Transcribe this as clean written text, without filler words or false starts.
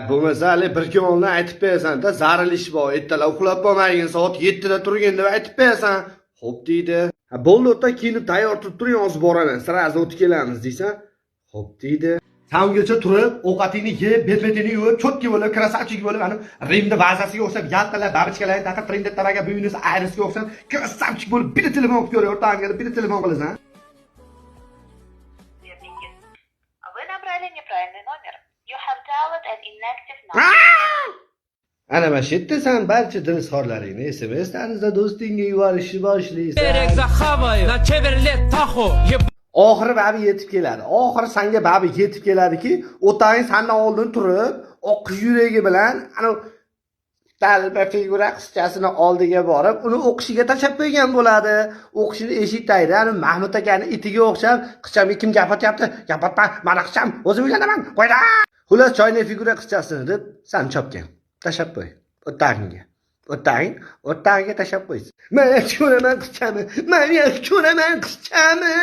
Bo'lmasa hali bir kun oldin aytib qo'yasan-da, zaril ish bor, ertalab uxlab qolmagin, soat 7 da turgin deb aytib qo'yasan. Xo'p deydi. Ha, bo'ldi, o'rta kiyinib tayyor turib turing, hozir boraman, сразу o'tib kelamiz deysan. Xo'p deydi. San ungacha turib, ovqatingni yeb, bet-betingni yuvib, чётки bo'lib, красавчик bo'lib, ani Rimda vazasiga o'xshab, yaltillab, бабочка larni taqib, Trinidad Tobago, Buenos Airesga o'xshab, красавчик bo'lib, bitta telefon qilib ko'ray, o'rtog'imga bitta telefon qilasan. Verdingiz. Вы набрали неправильный номер. You have dialed an inactive number. Ana mana shu yerda san barcha dil izhorlaringni SMS tarzida do'stingga yuborishni boshlaysan. Берег захаваю, на Chevrolet Tahoe. Oxiri babi yetib keladi. Oxiri sanga babi yetib keladiki, otang sandan oldin turib, oq yuragi bilan ana talba figura qizchasini oldiga borib, uni o'qishiga tashlab qo'ygan bo'ladi. O'qishini eshik tagida ana Mahmud akani itiga o'xshab, "Qizchamga kim gap otyapti? Gap otma, mani qizcham, o'zim uylanaman, qo'yda." Xullas, choyna figura qizchasini deb san chopgan. Tashlab qo'y. O'tagingga. O'taging, o'tagingga tashlab qo'ysin. Men yaxshi ko'raman qizchani. Men yaxshi ko'raman qizchani.